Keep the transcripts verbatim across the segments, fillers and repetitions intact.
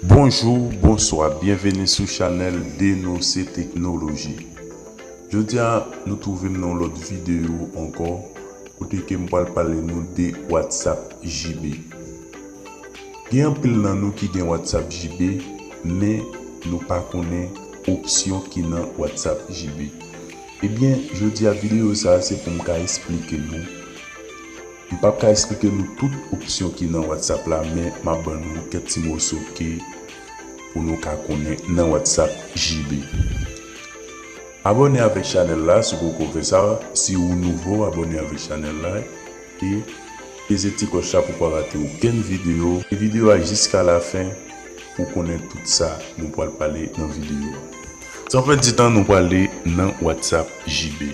Bonjou, bonswa, byenveni sou chanèl Denose Teknoloji. Jodi a, nou twouve m nan yon lòt videyo ankò, kote ke m pral pale nou de WhatsApp J B. Gen anpil nan nou ki gen WhatsApp J B, men nou pa konnen opsyon ki nan WhatsApp J B. Ebyen, jodi a videyo sa a se pou m ka esplike nou. M p ap ka esplike nou tout opsyon ki nan WhatsApp la, men m ap ban nou kèk ti moso ke pou nou ka konnen nan WhatsApp J B. Abòne avèk chanèl la si w poko fè sa. Si ou nouvo, abòne avèk chanèl la e peze ti klòch la pou w pa rate okenn videyo. E videyo a jiska la fen pou konnen tout sa nou pral pale nan videyo a. San pèdi tan, nou prale nan WhatsApp J B.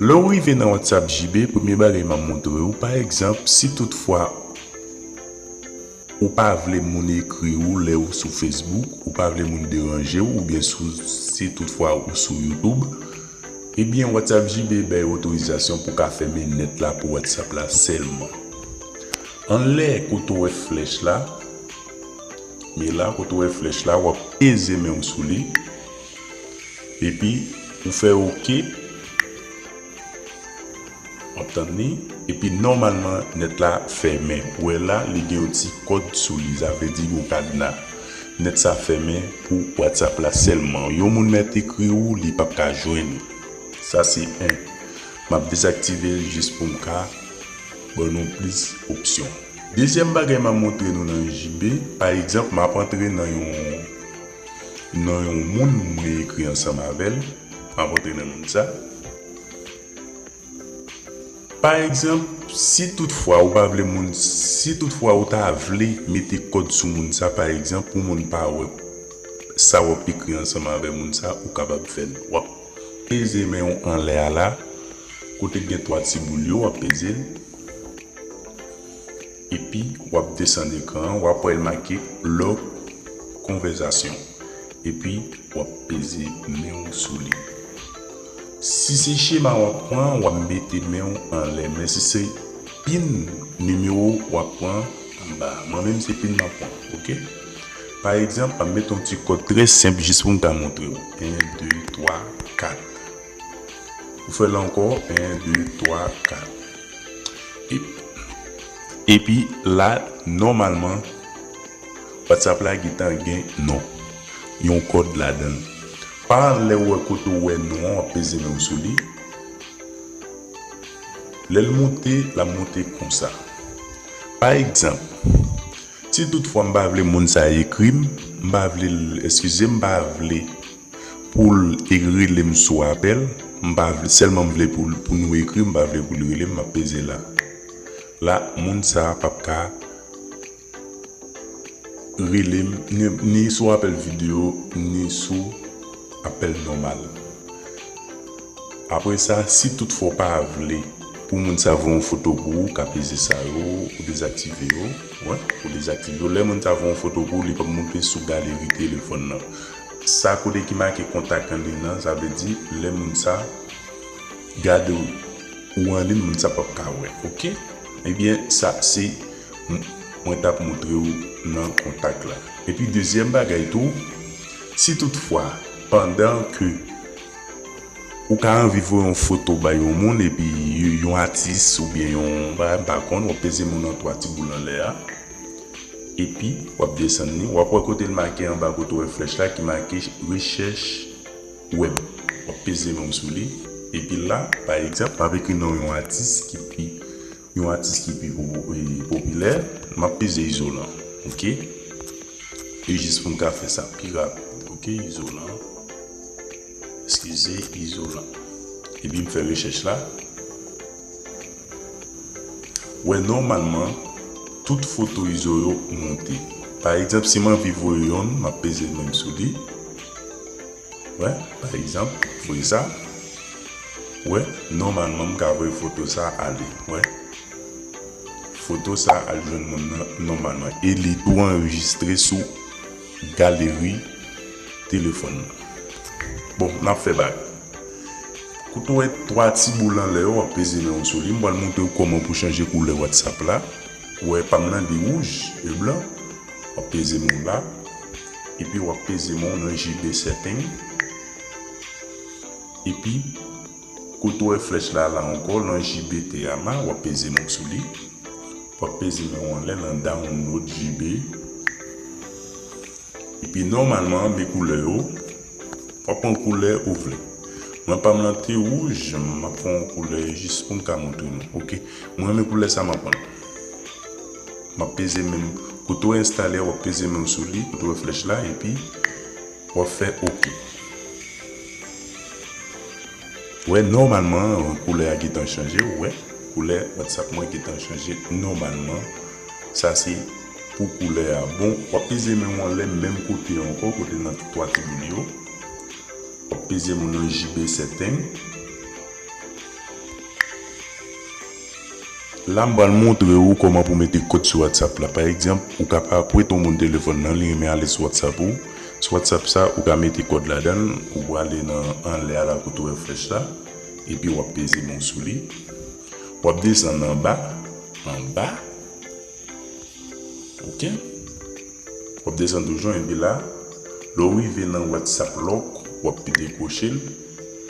Lè w rive nan WhatsApp J B, premye bagay m ap montre w, pa egzanp, si toutfwa ou pa vle moun ekri w lè w sou Facebook, ou pa vle moun deranje w, oubyen sou, si toutfwa ou sou YouTube, ebyen WhatsApp J B bay otorizasyon pou w ka fèmen nèt la pou WhatsApp la sèlman. Anlè kote w wè flèch la, men la kote w wè flèch la, w ap peze men w sou li. Epi, ou fè oke. W ap tann li. Epi, nòmalman, nèt la fèmen. Ou wè la, li gen yon ti kòd sou li. Sa vle di gon kadna. Nèt sa fèmen pou WhatsApp la sèlman. Yon moun mèt ekri w, li p ap ka jwenn ou. Sa se en. M ap dezaktive l jis pou m ka ban nou plis opsyon. Dezyèm bagay m ap montre nou nan J B, pa egzanp, m ap antre nan yon, nan yon moun mwen ekri ansanm avè l, m ap antre nan moun sa. Pa egzanp, si toutfwa ou pa vle moun, si toutfwa ou ta vle mete kòd sou moun sa, pa egzanp, pou moun pa wè sa w ap ekri ansanm avè moun sa, ou kapab fè l. W ap peze men w anlè a la, kote k gen twa ti boul yo, w ap peze l. Epi, w ap desann ekran an, w ap wè l make lòk konvèsasyon. Epi, w ap peze men w sou li. Si se chema w ap pran, w ap mete men w anlè. Men si se pin nimewo w ap pran, anba. Mwen menm, se pin m ap pran, oke? Pa egzanp, m ap mete yon ti kòd trè senp jis pou m ka montre w. En, de, twa, kat. Ou fè l ankò, en, de, twa, kat. Epi, epi la, nòmalman, WhatsApp la gentan gen non. Yon kòd ladan l. Pa lè w wè kote w wè non an, w ap peze men w sou li. Lè l monte, l ap monte konsa. Pa egzanp, si toutfwa m pa vle moun sa ekri m, m pa vle l, eskize m, m pa vle pou l e rele m sou apèl, m pa vle, sèlman m vle pou l, pou nou ekri, m pa vle pou l rele m, m ap peze la. La, moun sa p ap ka rele m, ni, ni sou apèl videyo, ni sou apèl nòmal. Apre sa, si toutfwa w pa vle pou moun sa voye yon foto pou ou, w ka peze sa yo, ou dezaktive yo. Wè, ou dezaktive yo. Lè moun sa voye yon foto pou ou, li p ap monte sou galeri telefòn nan. Sa kote ki make kontak an liy nan, sa vle di, lè moun sa gade w, ou an liy, moun sa p ap ka wè, oke? Ebyen, sa se m-, mwen t ap montre w nan kontak la. Epi dezyèm bagay tou, si toutfwa, pandan ke ou ka anvi voye yon foto bay yon moun, epi y-, yon atis oubyen yon bagay, m pa konn, w ap peze moun an twa ti boul anlè a. Epi, w ap desann li, w ap wè kote l make anba kote w wè flèch la ki make rechèch wèb. W ap peze men w sou li. Epi la, pa egzanp, m ap ekri non yon atis ki pi, yon atis ki pi po-, e, popilè. M ap peze Izolan, oke? E jis pou m ka fè sa pi rapid, oke? Izolan. Eskize, Izolan. Epi m fè rechèch la. Wè, nòmalman, tout foto Izo yo monte. Pa egzanp, si m anvi voye yonn, m ap peze men m sou li. Wè, pa egzanp, voye sa. Wè, nòmalman, m ka voye foto sa ale. Wè. Foto sa al jwenn moun nan nòmalman. E li tou anrejistre sou galeri telefòn nan. Bon, n ap fè bak. Kote w wè twa ti boul anlè yo, w ap peze men w sou li. M pral montre w kòman pou chanje koulè WhatsApp la. Ou wè pa m nan li wouj e blan. W ap peze men w la. Epi w ap peze men w nan J B setting. Epi, kote w wè flèch la, la ankò, nan J B T A ma, w ap peze men w sou li. W ap peze men w anlè nan download J B. Epi, nòmalman, men koulè yo. W ap pran koulè ou vle. Mwen, pa m lan te wouj, m ap pran yon koulè jis pou m ka montre nou. Oke. Mwen, men koulè sa, m ap pran. M ap peze men m. Kote w enstale a, w ap peze men w sou li, kote w wè flèch la, epi w ap fè oke. Ou wè, nòmalman, koulè a gentan chanje, ou wè, koulè WhatsApp mwen gentan chanje nòmalman. Sa se pou koulè a. Bon, w ap peze men w anlè menm kote ankò, kote nan twa ti boul yo. W ap peze men w nan J B setting. La, m pral montre ou kòman pou mete kòd sou WhatsApp la. Pa egzanp, ou kapab prete yon moun telefòn nan, li renmen ale sou WhatsApp ou. Sou WhatsApp sa, ou ka mete kòd ladan l, ou prale nan anlè a la kote w wè flèch la, epi w ap peze men w sou li. W ap desann anba, anba. Oke. W ap desann toujou, epi la, lè w rive nan WhatsApp Lock, w ap dekwoche l,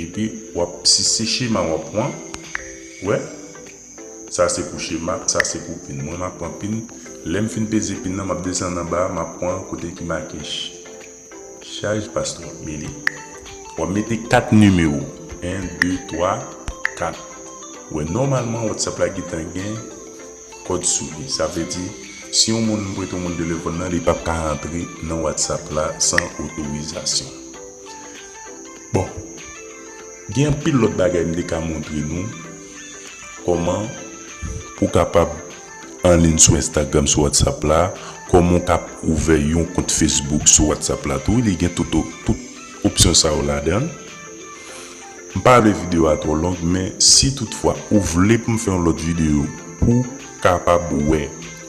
epi w ap, si se chema w ap pran, wè, sa se pou chema, sa se pou pin. Mwen, m ap pran pin. Lè m fin peze pin nan, m ap desann anba, m ap pran kote ki make ch-, chaj pastè Billy. W ap mete kat nimewo. En, de, twa, kat. Wè, nòmalman, WhatsApp la gentan gen kòd sou li. Sa vle di, si yon moun prete yon moun telefòn nan, li p ap ka antre nan WhatsApp la san otorizasyon. Bon, gen anpil lòt bagay m te ka montre nou kòman pou kapab anliy sou Instagram, sou WhatsApp la, kòman w ka ouvè yon kont Facebook sou WhatsApp la tou. Li gen tout, tout opsyon sa yo ladan l. M pa vle videyo a twò long, men si toutfwa ou vle pou m fè yon lòt videyo pou kapab wè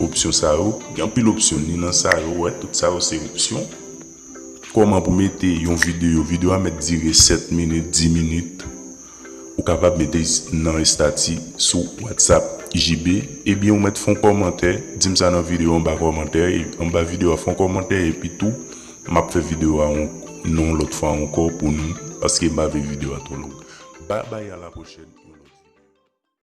opsyon sa yo, gen anpil opsyon, ni nan sa yo, wè, tout sa yo se opsyon. Kòman pou mete yon videyo, videyo a mèt dire sèt minit, dis minit. Ou kapab mete nan estati sou WhatsApp J B, ebyen ou mèt fè yon kòmantè, di m sa nan videyo anba kòmantè, e anba videyo a fè yon kòmantè, epi tou, m ap fè videyo a yon, yon lòt fwa ankò pou nou, paske m pa vle videyo a twò long. Babay, a la pwochèn.